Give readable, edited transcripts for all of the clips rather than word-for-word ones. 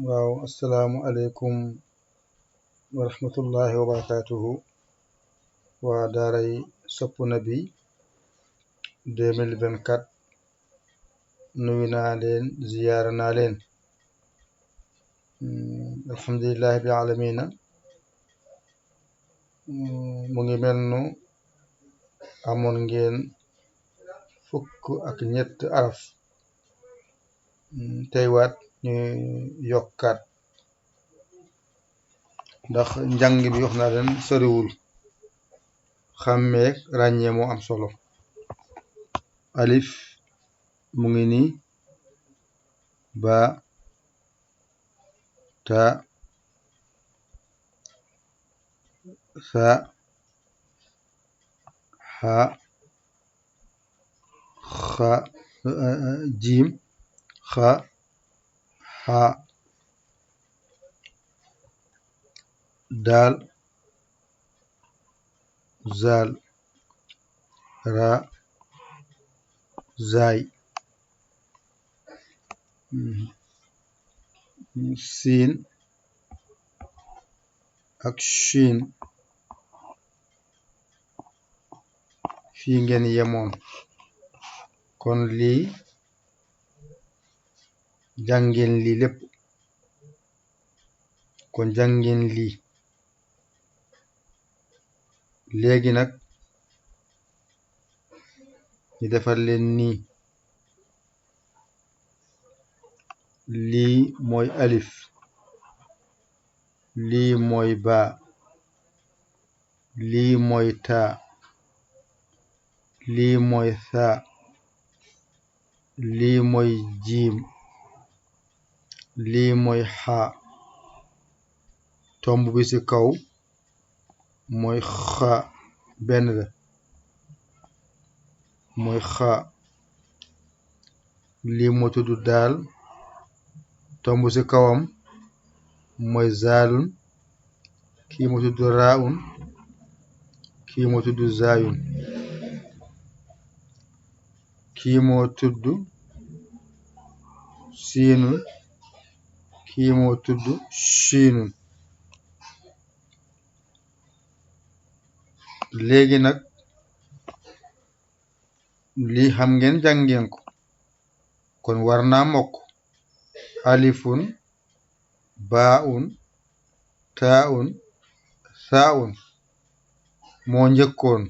waaw asalaamualeykum wa rahmatullahi wa barakatuhu waa daaray Sopp Nabi 2024 nuyu naa leen ziyaara naa leen alhamdulillahi bi alamina mu ngi mel nu amoon ngeen fukk ak ñett araf tey waat ñu yokkaat ndax njàng bi wax naa leen soriwul xàmmeek ràññee moo am solo alif mu ngi ni ba ta sa ha xa jiim xa ha daal zaal ra zaay siin ak shiin fii ngeen yemoon kon lii jàngeen lii lépp kon jàngeen lii léegi nag ñu defal leen nii lii mooy alif lii mooy baa lii mooy taa lii mooy saa lii mooy jiim lii mooy xaa tomb bi ci kaw mooy xaa benn la mooy xaa lii moo tudd daal tomb ci kawam mooy zaalun kii moo tudd raaun kii moo tudd zaayun kii moo tudd siinun kii moo tudd shiinun léegi nag lii xam ngeen jàngeen ko kon war naa mokk alifun baaun taaun saaun moo njëkkoon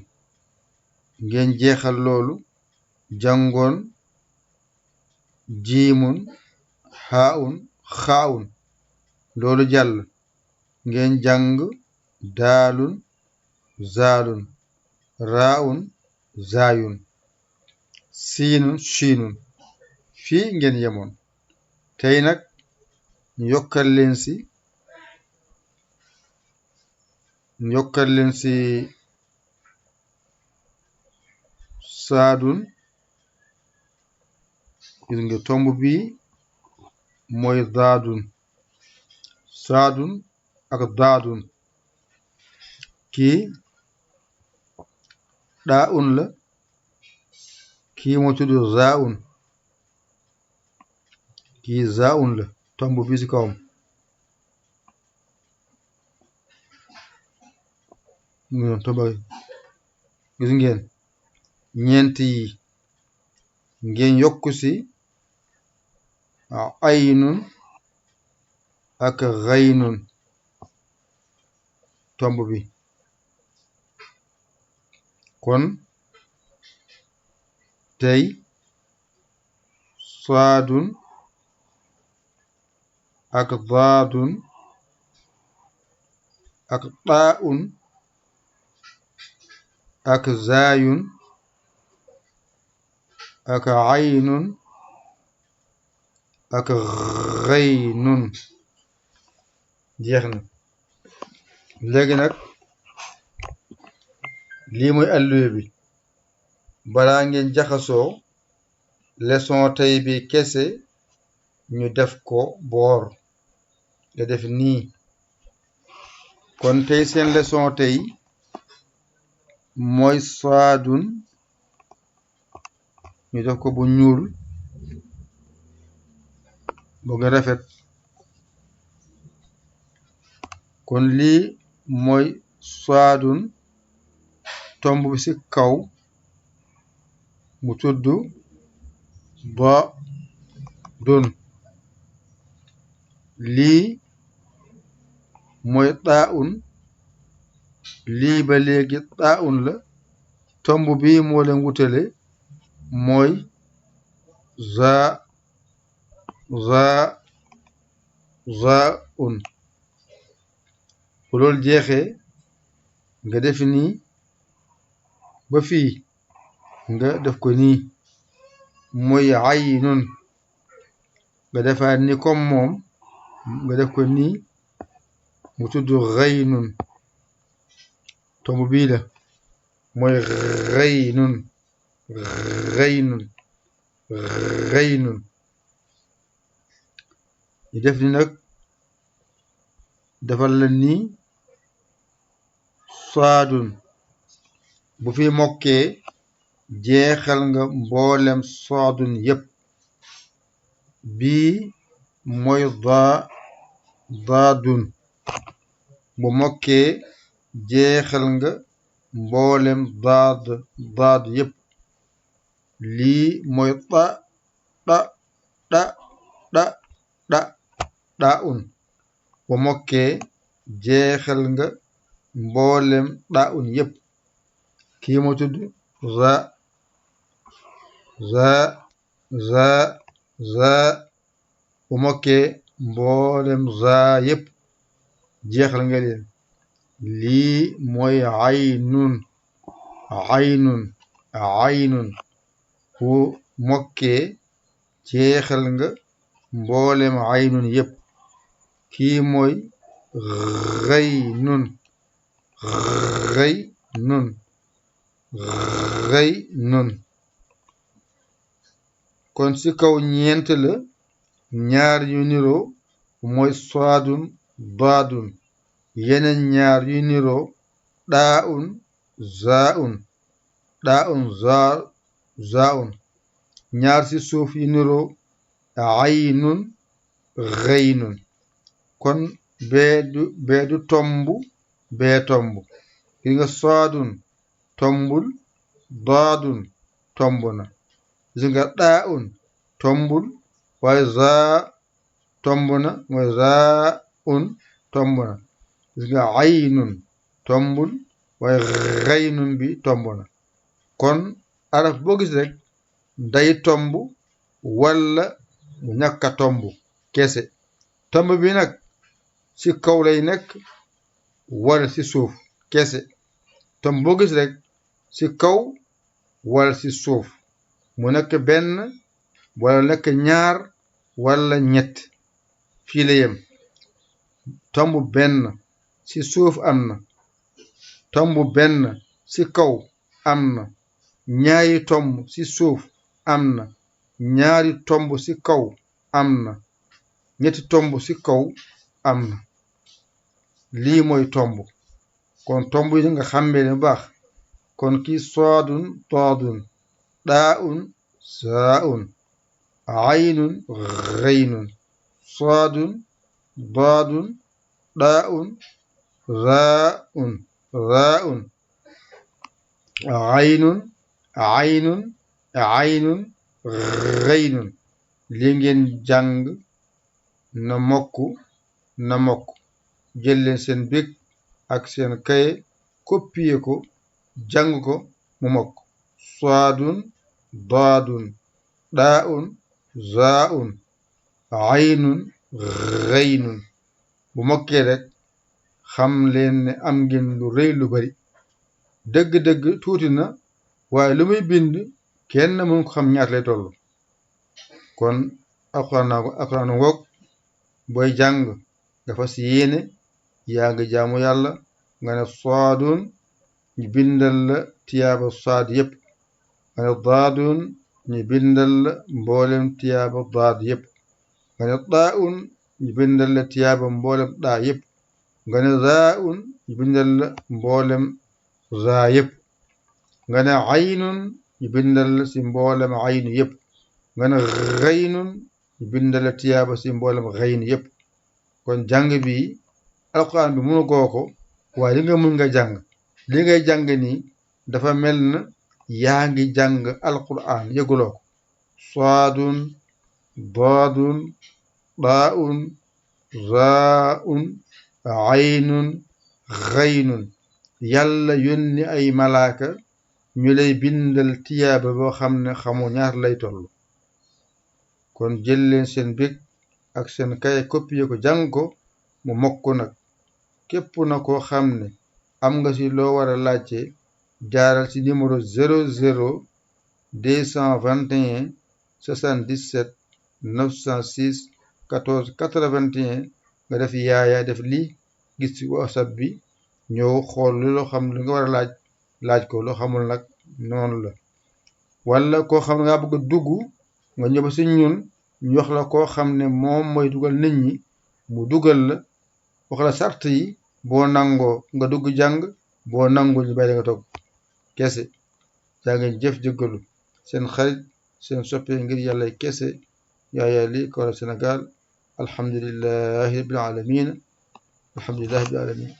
ngeen jeexal loolu jàngoon jiimun xaaun xaaun loolu jàll ngeen jàng daalun zaalun raaun zaayun siinun shiinun fii ngeen yemoon tey nag ñu yokkal leen si saadun gis nga tomb bii mooy daadun saadun ak daadun kii daaun la kii moo tudd zaaun kii zaaun la tomb bii ci kawam tomb gis ngeen ñeent yi ngeen yokku ci aynun ak xaynun tomb bi kon tey saadun ak daadun ak daaun ak zaayun ak aynun ak xaynun jeex na léegi nag lii mooy alluwe bi balaa ngeen jaxasoo leçon tey bi kese ñu def ko boor nga def nii kon tey seen leçon tey mooy saadun ñu def ko bu ñuul boo nga rafet kon lii mooy saadun tomb bi ci kaw mu tudd daadun lii mooy daaun lii ba léegi daaun la tomb bii moo leen wutale mooy zaaun bu loolu jeexee nga def nii ba fii nga def ko nii mooy aynun nga defaat ni comme moom nga def ko nii mu tudd ghaynun tomb bii la mooy ghaynun ñu def ni nag defal la nii saadun bu fi mokkee jeexal nga mboolem saadun yépp bii mooy daadun bu mokkee jeexal nga mboolem daad yépp lii mooy daun bu mokkee jeexal nga mboolem daun yépp kii moo tudd za bu mokkee mboolem zaa yépp jeexal nga leen lii mooy aynun bu mokkee jeexal nga mboolem aynun yépp kii mooy ghaynun kon ci kaw ñeent la ñaar yu niroo mooy saadun daadun yeneen ñaar yu niroo daaun zaaun ñaar ci suuf yu niroo aynun ghaynun kon bee du tomb bee tomb ki nga saadun tombul daadun tomb na gis nga daaun tombul waaye zaa tomb na mooy zaaun tomb na gis nga aynun tombul waaye ghaynun bi tomb na kon araf boo gis rek day tomb walla mu ñàkk a tomb kese tomb bi nag ci kaw lay nekk walla ci suuf kese tomb boo gis rek ci kaw walla ci suuf mu nekk benn walla nekk ñaar walla ñett fii la yem tomb benn ci suuf am na tomb benn ci kaw am na ñaari tomb ci suuf am na ñaari tomb ci kaw am na ñetti tomb ci kaw am na lii mooy tomb kon tomb yi nga xàmmee ne bu baax kon kii saadun daadun daaun zaaun aynun ghaynun saadun daadun daaun zaaun aynun ghaynun li ngeen jàng na mokk jël leen seen bic ak seen kaye copier ko jàng ko mu mokk saadun daadun daaun zaaun aynun ghaynun bu mokkee rek xam leen ne am ngeen lu rëy lu bari dëgg-dëgg tuuti na waaye lu muy bind kenn mën ko xam ñaata lay toll kon alxuraan ngoog booy jàng nga fas yéene yaa ngi jaamu yàlla nga ne saadun ñu bindal la tiyaaba saad yépp nga ne daadun ñu bindal la mboolem tiyaaba daad yépp nga ne daaun ñu bindal la tiyaaba mboolem daa yépp nga ne zaaun ñu bindal la mboolem zaa yépp nga ne aynun ñu bindal la ci mboolem aynu yépp nga ne ghaynun ñu bindal la tiyaaba ci mboolem ghayn yépp kon jàng bi alquran bi mënu goo ko waaye li nga mun nga jàng li ngay jàng nii dafa mel na yaa ngi jàng alquran yëguloo ko saadun daadun daaun raaun aynun xaynun yàlla yónni ay malaaka ñu lay bindal tiyaaba boo xam ne xamoo ñaar lay toll kon jël leen seen big ak seen kay copier ko jàng ko mu mokk nag képp na koo xam ne am nga ci loo war a laajte jaaral ci numéro 00 221 77 906 14 81 nga def yaaya def lii gis ci whatsapp bi ñëw xool lu loo xam li nga war a laaj ko loo xamul nag noonu la wala koo xam ne nga bëgg a dugg nga ñëw ba ci ñun ñu wax la koo xam ne moom mooy dugal nit ñi mu dugal la wax la sart yi boo nangoo nga dugg jàng boo nangul ñu bàyyi nga toog kese jaa ngeen jëf jëggalu seen xarit seen soppee ngir yàlla kese yaaya li ko Sénégal alhamdulillahi rabbil alamin alhamdulillahi rabbil alamin